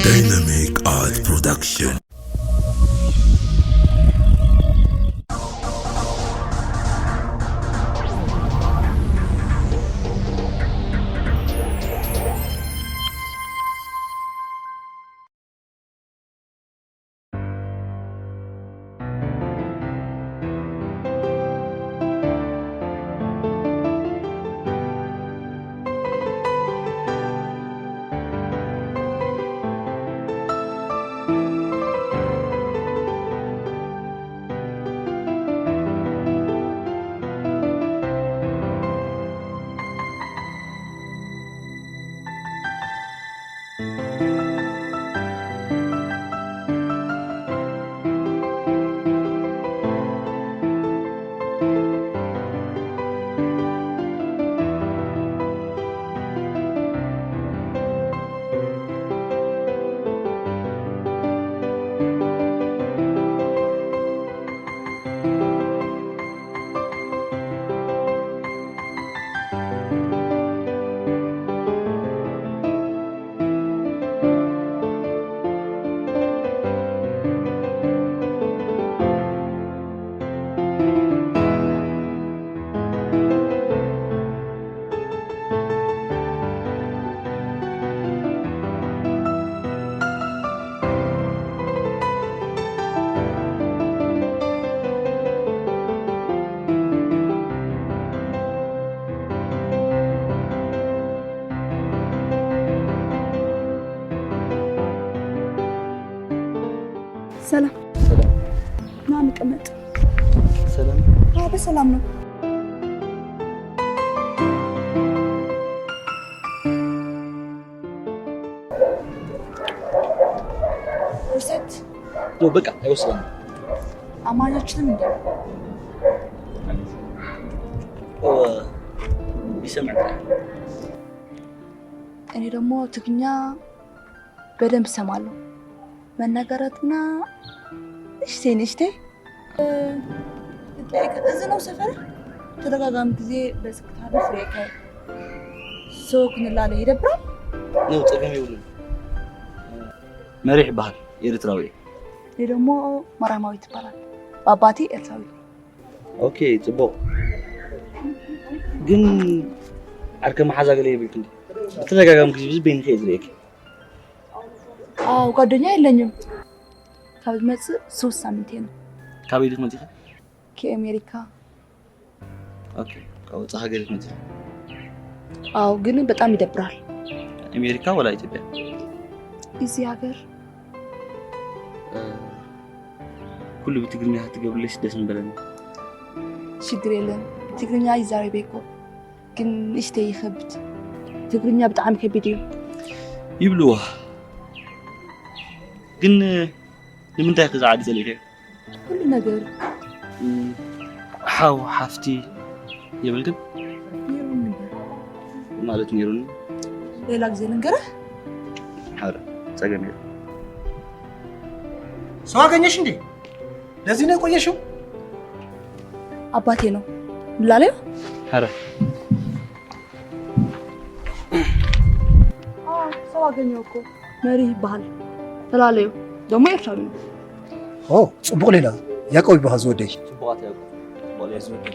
Dynamic Art Production. ሰላም። ሰላም። ና ንቀመጥ። ሰላም። አዎ፣ በሰላም ነው። ሪሰት። ኖ፣ በቃ አይወስንም። አማኛችንም እንደ ኦ፣ ይሰማል። እኔ ደግሞ ትግኛ በደንብ እሰማለሁ። መነገረትና እሽቴ ንሽቴ። እ፣ ልጠይቅ፣ እዚ ነው ሰፈር? ተደጋጋሚ ጊዜ በስክታ ፍሬ ከ ሰው ክንላለ ይደብራል። ነው፣ ጸገም የብሉን። መሪሕ ይበሃል፣ ኤርትራዊ። እኔ ደግሞ ማራማዊት ይባላል። በአባቴ ኤርትራዊ። ኦኬ፣ ጽቡቕ። ግን ዓርከ መሓዛ ገለ የብልክ እንዴ? ብተደጋጋሚ ግዜ ብዝበይንከ እየ ዝርእየኪ። አዎ፣ ጓደኛ የለኝም። ካብ ዝመጽእ ሶስት ሳምንቴ ነው። ካበይ ዲኺ መጺኺ? ከአሜሪካ። ኦኬ፣ ካብ ወጻኢ ሃገር ዲኺ መጺኺ? አዎ፣ ግን በጣም ይደብራል። አሜሪካ ወላ ኢትዮጵያ? እዚህ ሀገር። እ፣ ኩሉ ብትግርኛ ክትገብርለይስ ደስ ምበለኒ። ችግር የለም፣ ትግርኛ ይዛረብ እኮ፣ ግን ንእሽተይ ይኸብድ። ትግርኛ ብጣዕሚ ከቢድ እዩ። ይብልዋ። ግን ንምንታይ ከ ዝዓዲ ጸሊእካዮ? ኩሉ ነገር። እም፣ ሓው ሓፍቲ የብልክን? ነይሩኒ። ማለት ነይሩኒ? ሌላ ግዜ ልንገርህ። ሓረ፣ ጸገም የለን። ሰው አገኘሽ እንዴ? ለዚህ ነው የቆየሽው? አባቴ ነው። ላሌው? ሓረ። አዎ፣ ሰው አገኘው እኮ። መሪህ ይባሃል። ተላለዩ። ደግሞ ኤርትራዊ ነው። ኦ፣ ጽቡቕ ሌላ። ያዕቆብ ይባሃል ዝወደይ። ጽቡቓት ያዕቆብ። ጽቡቕ ሌላ ዝወደይ።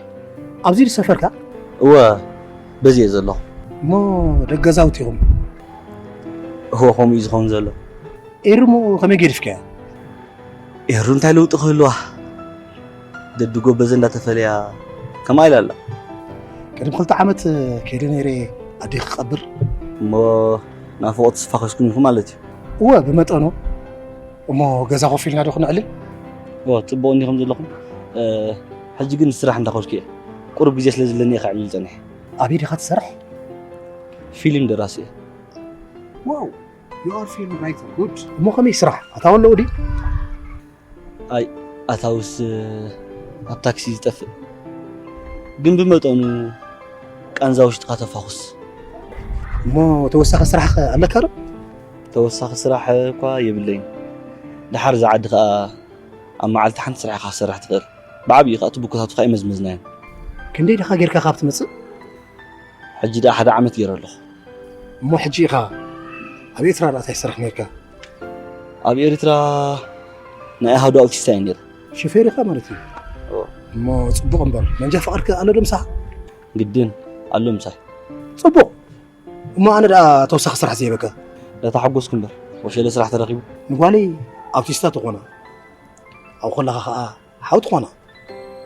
ኣብዚ ድዩ ሰፈርካ? እወ፣ በዚ እየ ዘለኹ። እሞ ደገዛውቲ ኢኹም? እወ፣ ከምኡ እዩ ዝኸውን ዘሎ። ኤርሞ ከመይ ገዲፍካያ? ኤሩ እንታይ ለውጢ ክህልዋ? ደዲ ጎበዘ እንዳተፈለያ ከምኣ ኢላ ኣላ። ቅድሚ ክልተ ዓመት ከይደ ነይረ ኣደይ ክቐብር። እሞ ናፍቖት ዝፋኸስኩም ኢኹም ማለት እዩ? እወ፣ ብመጠኑ። እሞ ገዛ ኮፍ ኢልና ዶ ክነዕልል? እወ፣ ጽቡቕ እንዲኹም ዘለኹም። እ፣ ሕጂ ግን ስራሕ እንዳኸድኩ እየ። ቁሩብ ግዜ ስለ ዘለኒ እየ ከዕልል ጸኒሐ። ኣበይ ዲኻ ትሰርሕ? ፊልም ደራሲ እየ። ዋው! You are film writer, good. እሞ ከመይ ስራሕ? ኣታዊ ኣለዎ ድዩ? ኣይ፣ ኣታውስ ኣብ ታክሲ ዝጠፍእ። ግን ብመጠኑ ቃንዛ ውሽጥኻ ተፋኹስ። እሞ ተወሳኺ ስራሕ ከ ኣለካ ዶ? ተወሳኺ ስራሕ እኳ የብለይን። ደሓር እዛ ዓዲ ከኣ ኣብ መዓልቲ ሓንቲ ስራሕ ኢኻ ክትሰርሕ ትኽእል። ብዓብዪ ከኣ እቲ ብኩታቱ ከኣ ይመዝመዝናዮ። ክንደይ ዲኻ ጌርካ ካብ ትመጽእ? ሕጂ ደኣ ሓደ ዓመት ገይረ ኣለኹ። እሞ ሕጂ ኢኻ ኣብ ኤርትራ ደኣ እንታይ ትሰርሕ ኔርካ? ኣብ ኤርትራ ናይ ኣሃዱ ኣውቲስታ እየ ነይረ። ሾፌር ኢኻ ማለት እዩ? እዎ። እሞ ጽቡቕ እምበር፣ መንጃ ፍቓድከ ኣሎ ዶ ምሳኻ? ግድን ኣሎ ምሳይ። ጽቡቕ። እሞ ኣነ ደኣ ተወሳኺ ስራሕ ዘይበካ? እንዳተሓጎስኩ እምበር፣ ወሸለ ስራሕ ተረኺቡ። ንጓለይ ኣውቲስታ ትኾና፣ ኣብኡ ከለኻ ኸኣ ሓው ትኾና።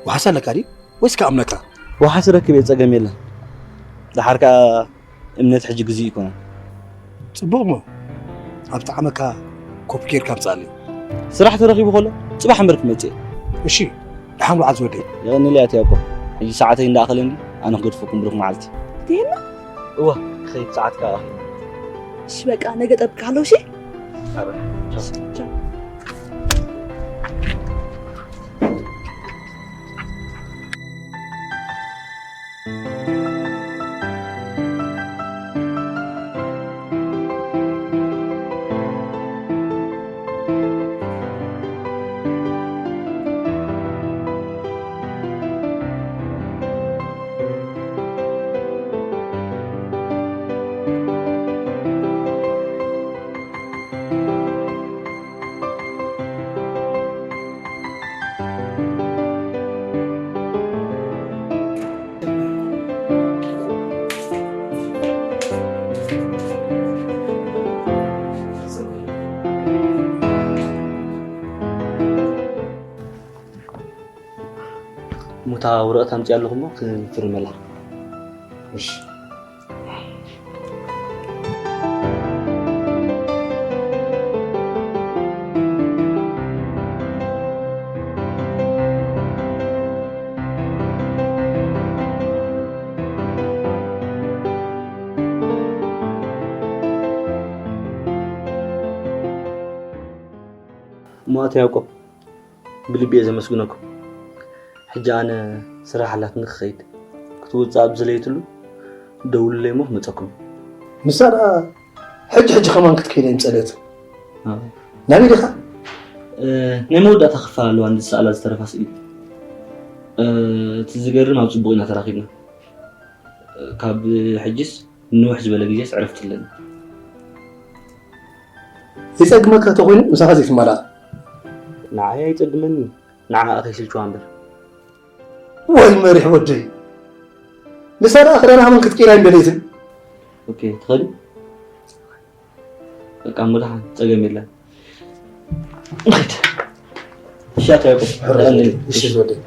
ዋሕሲ ኣለካ ድዩ? ወይስ ክኣምነካ? ዋሕሲ ረክብ እየ፣ ጸገም የለን። ደሓር ከኣ እምነት ሕጂ ግዜ ኣይኮነን። ጽቡቕ እሞ፣ ኣብ ጣዕመካ ኮፒ ጌርካ ኣምጽኣለይ። ስራሕ ተረኺቡ ከሎ ጽባሕ እምበር ክመጽእ እየ። እሺ፣ ደሓን ውዓል ዝወደይ። የቐንየለይ ኣቶ ያዕቆብ። ሕጂ ሰዓተይ እንዳኣኸለኒ ኣነ ክገድፈኩም ብሩኽ መዓልቲ። ትሄድና? እወ፣ ክኸይድ ሰዓት ከኣ ኣኺሉ። እሺ፣ በቃ ነገ ጠብቅካ ኣለሁ። እሺ? ኣበ፣ ቻው። ቻው። ሙታ ወረቐት ኣምፅእ ኣለኹ እሞ ክንፍርመላ። እሺ። እሞ ኣቶ ያዕቆብ፣ ብልቢ እየ ዘመስግነኩም። ሕጂ ኣነ ስራሕ ኣላትኒ ክኸይድ። ክትወፅእ ኣብ ዝለይትሉ ደውሉለይ እሞ ክመፀኩም። ንሳ ደኣ ሕጂ ሕጂ ከማን ክትከይድ ኣይምጸለትን። ኣዎ። ናበይ ዲኻ? እ፣ ናይ መወዳእታ ክፋል ኣለዋ ንዝሰኣላ ዝተረፋ ስእሊ። እ፣ እቲ ዝገርም ኣብ ጽቡቕ ኢና ተራኺብና። ካብ ሕጅስ ንውሕ ዝበለ ግዜስ ዕረፍቲ ኣለኒ። ይጸግመካ ተኾይኑ ምሳኻ ዘይትመላእ። ንዓይ ኣይጸግመኒ፣ ንዓኣ ከይስልችዋ እምበር። ወይ መሪሕ ወደይ። ንሳ ደኣ ክዳና ከማን ክትቅይራ ኣይምደለየትን። ኦኬ፣ ትኸዲ? በቃ እሞ ደሓን፣ ጸገም የለን። ንኸይድ። እሺ፣ ኣቶ ያዕቆብ፣ ሕራይ፣ ተቐለል። እሺ፣ ዝወደይ።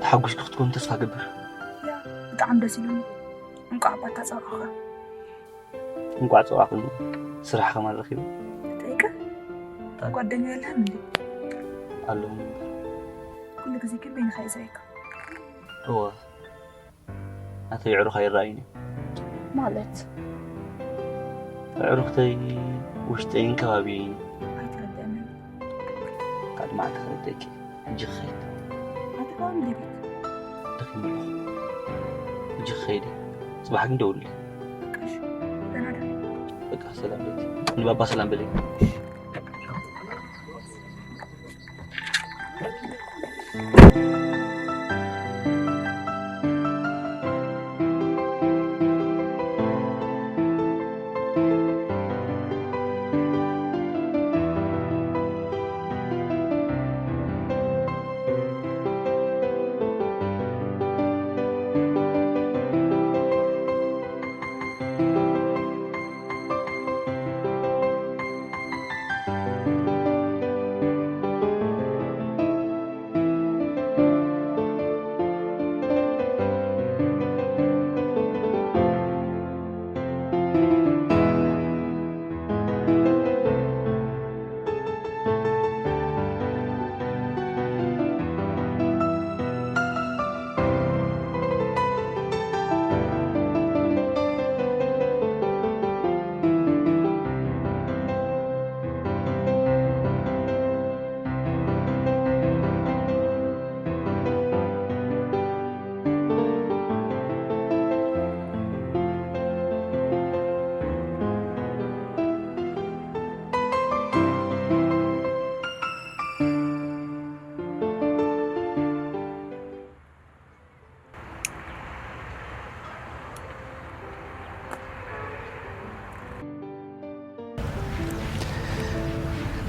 ሓጒስኪ ክትኮን ተስፋ ገብር። ያ፣ ብጣዕሚ ደስ ኢሉኒ። እንቋዕ ባታ ጸዋዕኹኻ። እንቋዕ ጸዋዕኩ። ስራሕ ከማን ረኺበ። ጠይቀ? ጓደኛ የለህም እንዴ? ኣለዉ። ኩሉ ግዜ ግን በይንኻ እዩ ዘርእየካ። እወ። ናተይ ኣዕሩኽ ኣይረኣዩን እዮም። ማለት? ኣዕሩኽተይ ውሽጠይን ከባቢየይን። ኣይተረድአንን። ካልእ መዓልቲ ከረድአኪ። ሕጂ ክኸይድ። ኣቲ ከማን ደቂቅ። ደኺመ ኣለኹ። ሕጂ ክኸይድ እየ። ጽባሕ ግን ደውልለይ። በቃ እሺ። ደህና ደር። በቃ ሰላም በይት። ንባባ ሰላም በለይ። እንታይ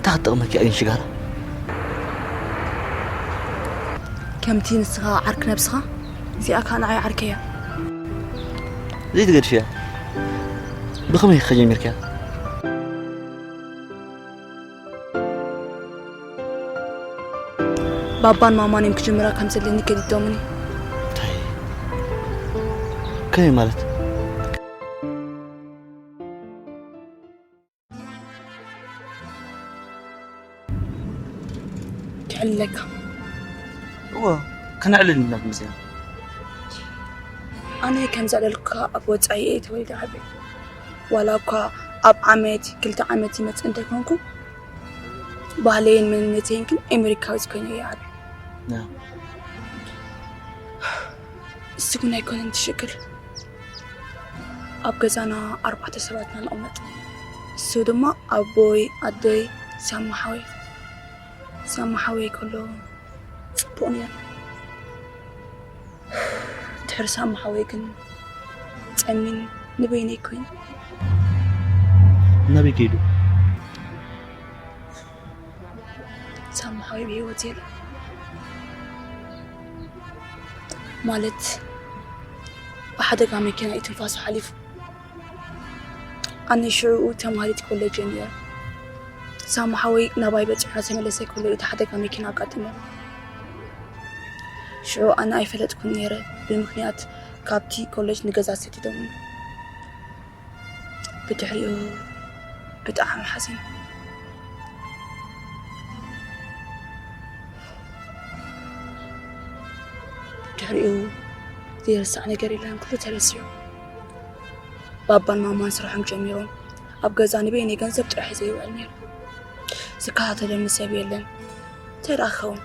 ክትጠቕመኪ እያ ግን ሽጋራ? ከምቲ ንስኻ ዓርኪ ነብስኻ፣ እዚኣ ከኣ ንዓይ ዓርከይ እያ። ዘይትገድፍያ። ብኸመይ ኢኺ ጀሚርክያ? ባባን ማማን እዮም ክጅምራ ከም ዘለኒ ገዲዶምኒ። እንታይ? ከመይ ማለት? ክዕልለካ። እወ፣ ከነዕልል ኢና ክንመጽእ ኢና። ኣነ ከም ዘዕለልኩካ ኣብ ወጻኢ እየ ተወሊደ ዓብየ። ዋላ እኳ ኣብ ዓመት ክልተ ዓመት ይመጽእ እንተይኮንኩ፣ ባህለይን መንነተይን ግን ኣሜሪካዊት ኮይነ እየ ዓብየ። ያ። እሱ ግን ኣይኮነን እቲ ሽግር። ኣብ ገዛና ኣርባዕተ ሰባትና ንቕመጥ። እሱ ድማ ኣቦይ፣ ኣደይ፣ ሳማ ሓወይ። ሳማ ሓወይ ከሎ ጽቡቕ ነይሩ። ድሕሪ ሳማ ሓወይ ግን ጸሚን ንበይነይ ኮይኑ። ናበይ ከይዱ? ሳማ ሓወይ ብህይወት የለን። ማለት ብሓደጋ መኪና እዩ ትንፋሱ ሓሊፉ። ኣነ ሽዑኡ ተምሃሪት ኮሌጅ እየ ነይረ። ሳማ ሓወይ ናባይ በጺሑ እናተመለሰ ከሎ እዩ እቲ ሓደጋ መኪና ኣጋጢሙ። ሽዑ ኣነ ኣይፈለጥኩን ነይረ፣ ብምኽንያት ካብቲ ኮሌጅ ንገዛ ሰዲዶምኒ። ብድሕሪኡ ብጣዕሚ ሓዚነ። ብድሕሪኡ ዘይርሳዕ ነገር የለን፣ ኩሉ ተረሲዑ። ባባን ማማን ስርሖም ጀሚሮም፣ ኣብ ገዛ ንበይነይ ገንዘብ ጥራሕ እዩ ዘይውዕል ነይሩ። ዝከታተለኒ ሰብ የለን። እንታይ ደኣ ክኸውን?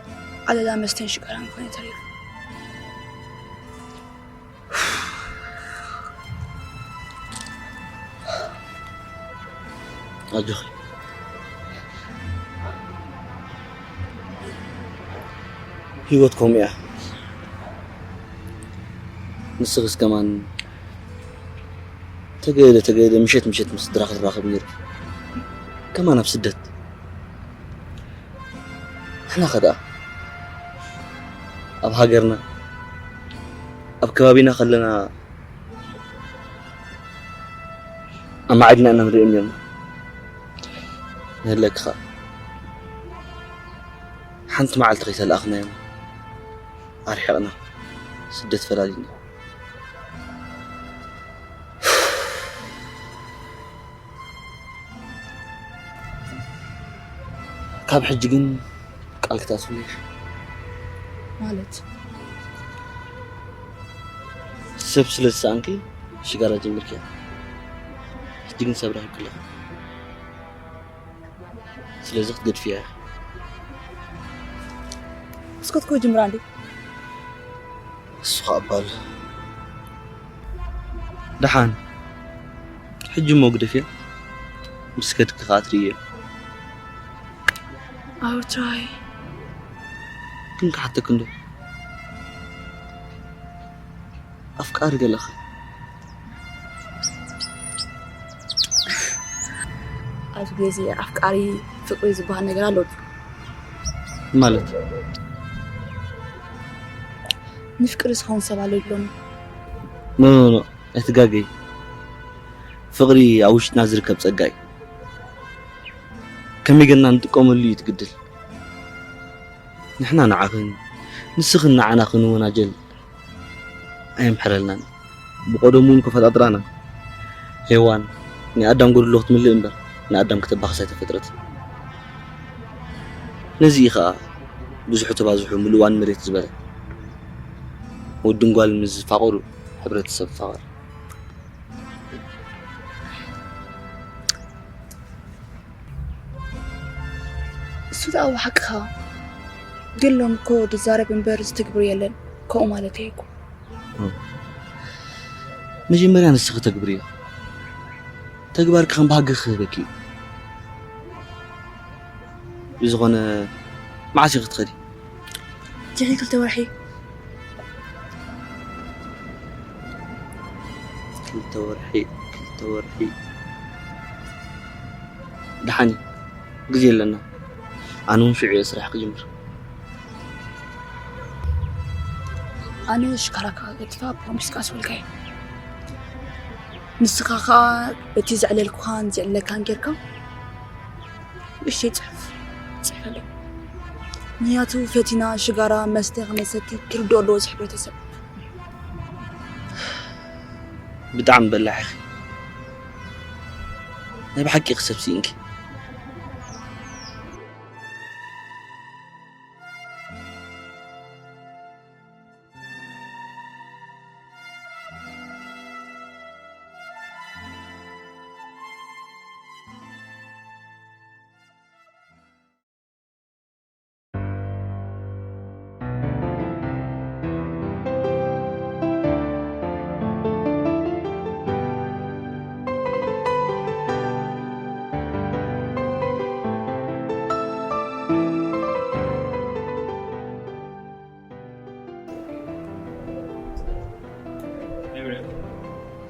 ዓለላ መስተን ሽጋራን ኮነ ተሪፉ። ኣጆኺ። ህይወት ከምኡ እያ። ንስኽስ ከማን ተገደ ተገደ ምሸት ምሸት ምስ ስድራኺ ትራኸቢ ነይርኪ። ከማን ኣብ ስደት። ንሕና ኸ ደኣ ኣብ ሃገርና ኣብ ከባቢና ከለና ኣማዕድና ኢና ንሪኦም ነርና። ንህለኪ ኸኣ ሓንቲ መዓልቲ ከይተላኣኽናዮም ኣርሒቕና፣ ስደት ፈላሊና። ካብ ሕጂ ግን ቃል ክትኣትውለይ ኢኺ። ማለት? ሰብ ስለ ዝሰኣንኪ ሽጋራ ጀሚርኪያ። ሕጂ ግን ሰብ ረኺብኪ ኣለኺ። ስለዚ ክትገድፍያ ኢኺ። እስኮት ኮ ጅምራ እንዴ? እሱ ኸኣ እባል። ደሓን። ሕጂ እሞ ግደፍያ። ምስ ከድኪ ኸኣ ትርእዮ። I will try. ግን ክሓተኪ እንዶ። ኣፍቃሪ ገለኸ? ኣብዚ ግዜ ኣፍቃሪ ፍቅሪ ዝበሃል ነገር ኣሎ ድዩ? ማለት? ንፍቅሪ ዝኸውን ሰብ ኣሎ ኢሎም። ኖ፣ ኖ፣ ኖ፣ ኣይትጋገይ። ፍቅሪ ኣብ ውሽጥና ዝርከብ ጸጋ እዩ። ከመይ ጌርና ንጥቀመሉ እዩ ትግድል። ንሕና ንዓኽን ንስኽን ንዓና ክንወናጀል ኣይምሕረልናን። ብቐደሙ እውን ከፈጣጥራና ሄዋን ናይ ኣዳም ጎድሎ ክትምልእ እምበር ንኣዳም ክተባኽስ ኣይተፈጥረትን። ነዚ እዩ ኸኣ ብዙሑ ተባዝሑ ምሉዋን መሬት ዝበለ። ወድን ጓልን ምስ ዝፋቐሩ ሕብረተሰብ ይፋቐር። እሱ ደኣ ሓቅኻ። ግን ሎም እኮ ዝዛረብ እምበር ዝትግብር የለን። ከምኡ ማለት እየ እኮ። መጀመርያ ንስኺ ተግብርዮ። ተግባርኪ ከም ባህጊ ክህበኪ እዩ። ብዝኾነ መዓስ ኢኺ ትኸዲ? ድሕሪ ክልተ ወርሒ። ክልተ ወርሒ፣ ክልተ ወርሒ። ደሓን እዩ። ግዜ ኣለና። ኣነ እውን ሽዑ እየ ስራሕ ክጅምር። ኣነ ሽካራካ ገዲፋ ፕሮሚስካ ዝበልካዮ። ንስኻ ኸኣ በቲ ዘዕለልኩኻን ዘዕለካን ጌርካ ንእሽተይ ጽሑፍ ጽሕፈለይ። ምኽንያቱ ፈቲና ሽጋራ መስተ ከመይሰቲ ክርድኦ ኣለዎ እዚ ሕብረተሰብ። ብጣዕሚ በላሕ ኢኺ። ናይ ብሓቂ ኢኺ ሰብ ስኢንኪ።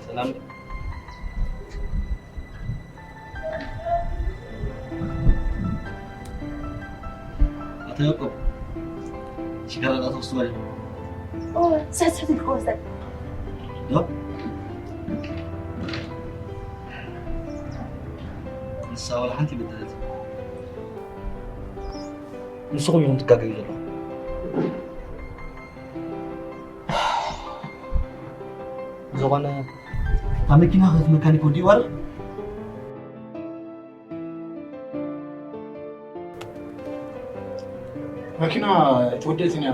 ሰላም። ኣቶ ያዕቆብ፣ ሽጋራ ዳኣ ትወስድ ማለት? ኦ፣ ስሕት ስሕት ኢልካ ወስደን። ዶ? ንሳ ዋላ ሓንቲ ይበደለት። ንስኹም ኢኹም ትጋገዩ ዘለኹም። ዝኾነ ኣብ መኪና ከዚ መካኒክ ወዲእዋ ኣሎ። መኪና ኣይትወድእትን እያ።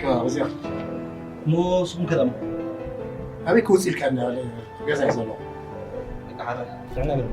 ከ-፣ በዚኣ። እሞ ንስኹም ከ ደኣ? ኣበይ ክወጽእ ኢልካ እንዳ ገዛ እዩ ዘሎ። በቃ ሓራይ፣ ጥዕና ይበል።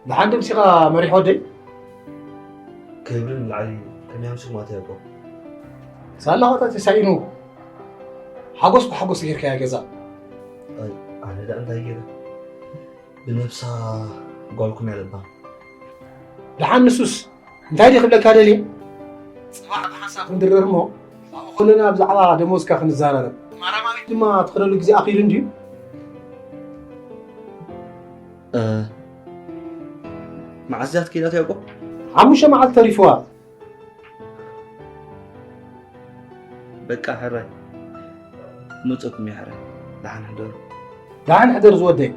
ደሓን ድምሲኻ መሪሕ ወደይ? ክብሪ ንላዕሊ እዩ። ከመይ ኣምሲኹም ኣቶ ያዕቆብ? ሳላ ኸጣ ተሳኢኑ። ሓጎስ ብሓጎስ ጌርካያ ገዛ። ኣይ፣ ኣነ ደኣ እንታይ ገይረ? ብነብሳ ጓልኩም እያ ለባም። ደሓን ንሱስ እንታይ ድዩ ክብለካ ደልየ? ጽባሕ ብሓንሳብ ክንድረር እሞ ኣብኡ ከለና ብዛዕባ ደሞዝካ ክንዘራረብ። ማራማዊት ድማ ትኸደሉ ግዜ ኣኺሉ እንድዩ። እ፣ መዓስ እያ ትከይድ ኣቶ ያዕቆብ? ሓሙሽተ መዓልቲ ተሪፍዋ። በቃ ሕራይ፣ መጸኩም እየ ሕራይ። ደሓን ሕደሩ። ደሓን ሕደር ዝወደይ።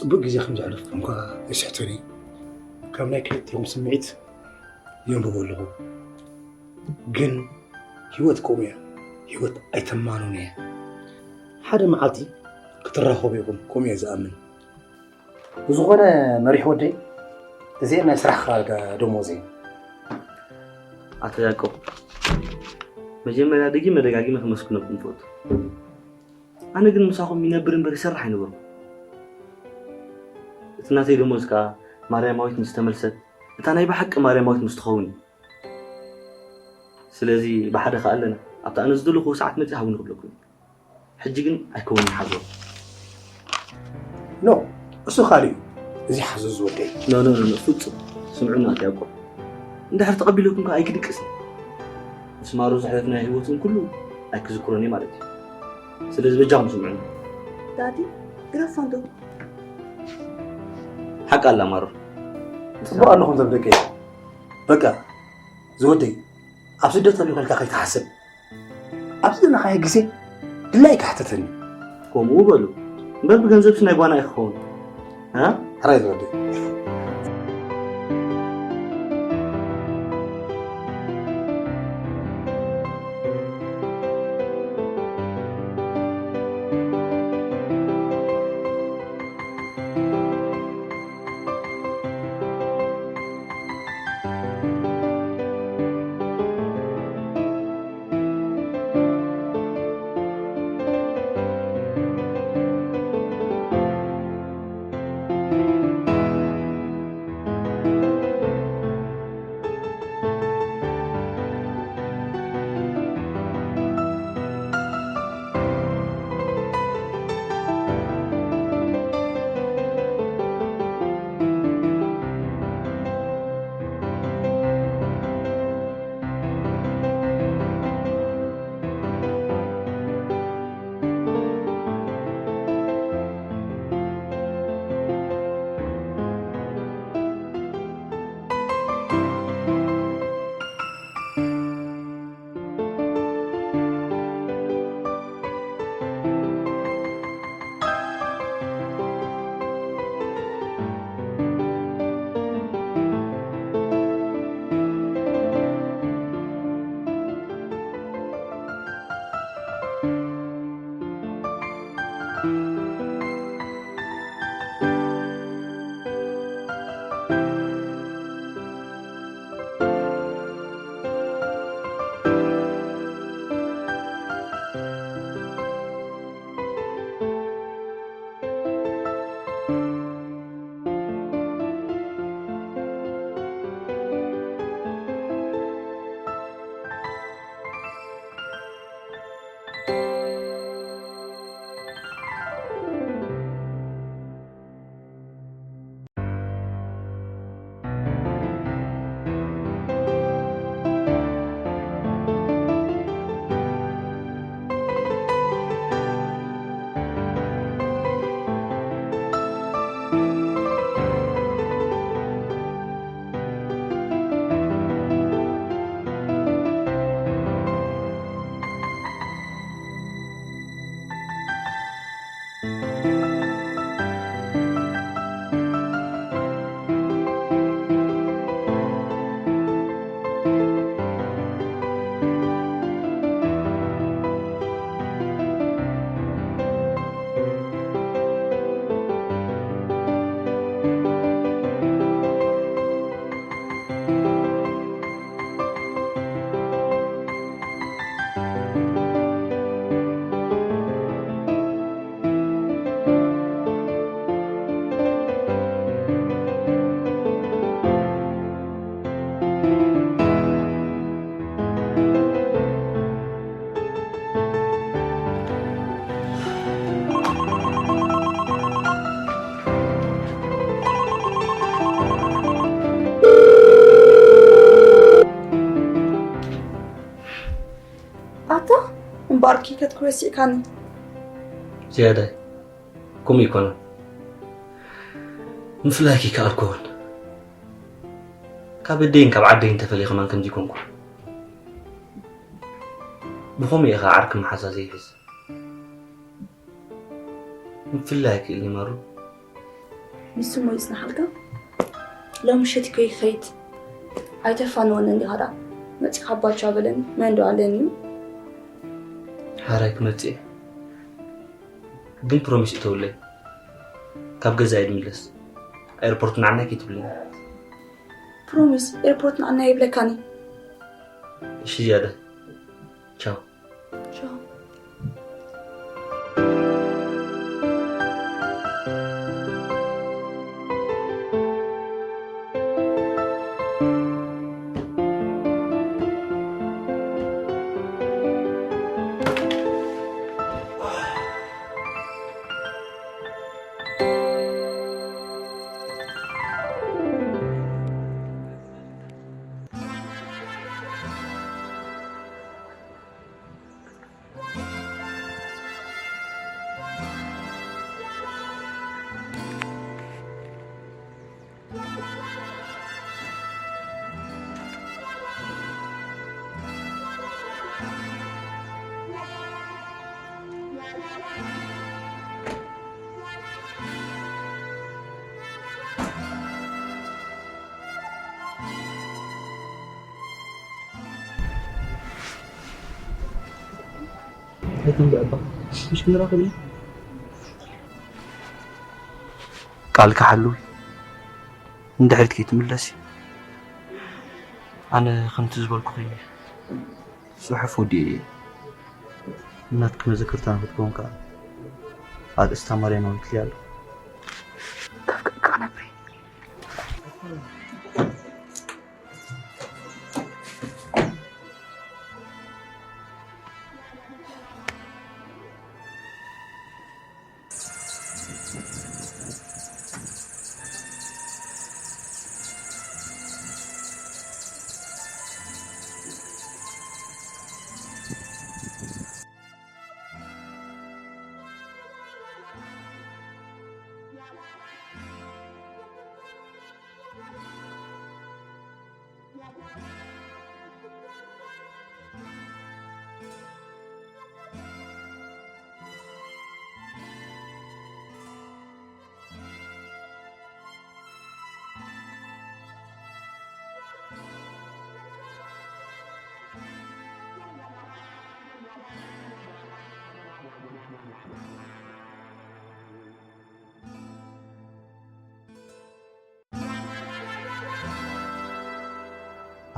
ጽቡቕ ግዜ ከም ዘሕለፍኩም እኳ ይስሕተኒ። ካብ ናይ ክልቲኦም ስምዒት የንብቦ ኣለኹ። ግን ህይወት ከምኡ እያ። ህይወት ኣይተማኑን እያ። ሓደ መዓልቲ ክትራኸቡ ኢኹም፣ ከምኡ እየ ዝኣምን። ብዝኾነ መሪሕ ወደይ፣ እዚአን ናይ ስራሕ ክራር ደሞዝ እየን። ኣቶ ያዕቆብ፣ መጀመርያ ደጊመ ደጋጊመ ከመስግነኩም እፈቱ። ኣነ ግን ምሳኹም ይነብር እምበር ይሰርሕ ኣይነበርኩ። እቲ ናተይ ደሞዝ ከኣ ማርያማዊት ምስ ተመልሰት፣ እታ ናይ ብሓቂ ማርያማዊት ምስ ትኸውን እዩ። ስለዚ ብሓደ ከኣ ኣለና። ኣብታ ኣነ ዝደለኹዎ ሰዓት መጺእ ሃቡኒ ክብለኩም። ሕጂ ግን ኣይከውንን ሓዞ። ኖ፣ እሱ ካልእ እዩ። እዚ ሓዞ ዝወደይ። ኖ፣ ኖ፣ ኖ፣ ኖ፣ ፍጹም። ስምዑና፣ ኣቶ ያዕቆብ። እንድሕር ተቐቢለኩም ከኣ ኣይክድቅስን። ምስ ማሩ ዘሕለፍናዮ ህይወት እውን ኩሉ ኣይክዝክሮን እየ ማለት እዩ። ስለዚ በጃኹም ስምዑና። ዳዲ፣ ግረፎ እንዶ። ሓቂ ኣላ ማሩ። ጽቡቕ ኣለኹም እዞም ደቀይ። በቃ፣ ዝወደይ፣ ኣብ ስደት ኣለኹ ኢልካ ከይትሓስብ። ኣብዚ ዘለኻዮ ግዜ ድላይካ ሕተተኒ። ከምኡ በሉ እምበር ብገንዘብሲ ናይ ጓና እዩ ክኸውን። እ? ሕራይ ዝወደይ። ኣታ እምበኣር ኪከትኩ ረሲዕካኒ። ዝያዳይ ከምኡ ኣይኮነን። ምፍላይኪ ከኣልኩ እውን ካብ ኣደይን ካብ ዓደይን ተፈልየ ከማን ከምዚ ኮንኩ። ብኸምኡ ኢኻ ዓርኪ መሓዛ ዘይሕዝ። ምፍላይ ኣይክእልን እዩ ማሩ። ንሱ እሞ ይጽናሓልካ። ሎም ምሸት እኮ ይኸይድ። ኣይተፋንወንን ዲኻ ደኣ? መጺኻ ባቻ በለኒ፣ መን ዶ ኣለኒ እዩ? ሓራይ ክመጽእ እየ። ግን ፕሮሚስ እተውለይ። ካብ ገዛ እየ ድምለስ። ኤርፖርት ንዓናይ ከይትብለኒ። ፕሮሚስ፣ ኤርፖርት ንዓናይ ይብለካኒ። እሺ ዝያዳ። ቻው። ቻው። ኣይትንብዕ እባ። ምሽ ክንራኸብ ኢና። ቃልካ ሓልው። ንድሕሪት ከይትምለሲ። ኣነ ከምቲ ዝበልኩኺ ጽሑፍ ወዲኤ እየ። ናትኪ መዘክርታ ንክትከውን ከኣ ኣርእስታ ማርያም ኣበርክትለይ ኣለኹ። ከፍቅረካ ነብሪ።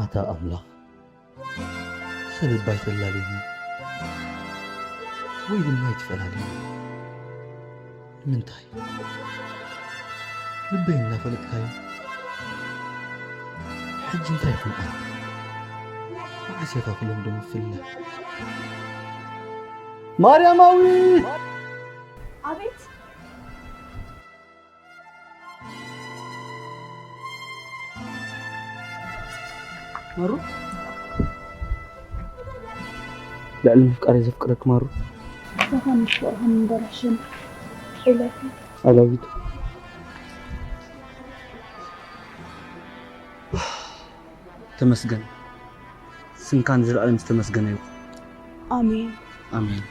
ኣታ ኣምላኽ፣ ሰለባ ኣይተላልየኒ ወይ ድማ ኣይትፈላልየኒ። ንምንታይ? ልበይ እናፈለጥካዮ፣ ሕጂ እንታይ ይኹን ኣነ? መዓስ ኢኻ ክለምዶ ምፍልላይ? ማርያማዊት! ኣቤት! ማሩ፣ ልዕሊ ምፍቃረይ ዘፍቅረኪ ማሩ። ንስኻ ምስ ፍቕርኻ ምንባር ይሕሸኒ። I love you። I love you too። ተመስገን። ስምካ ንዘለኣለም ዝተመስገነ ይኹን። ኣሜን። ኣሜን።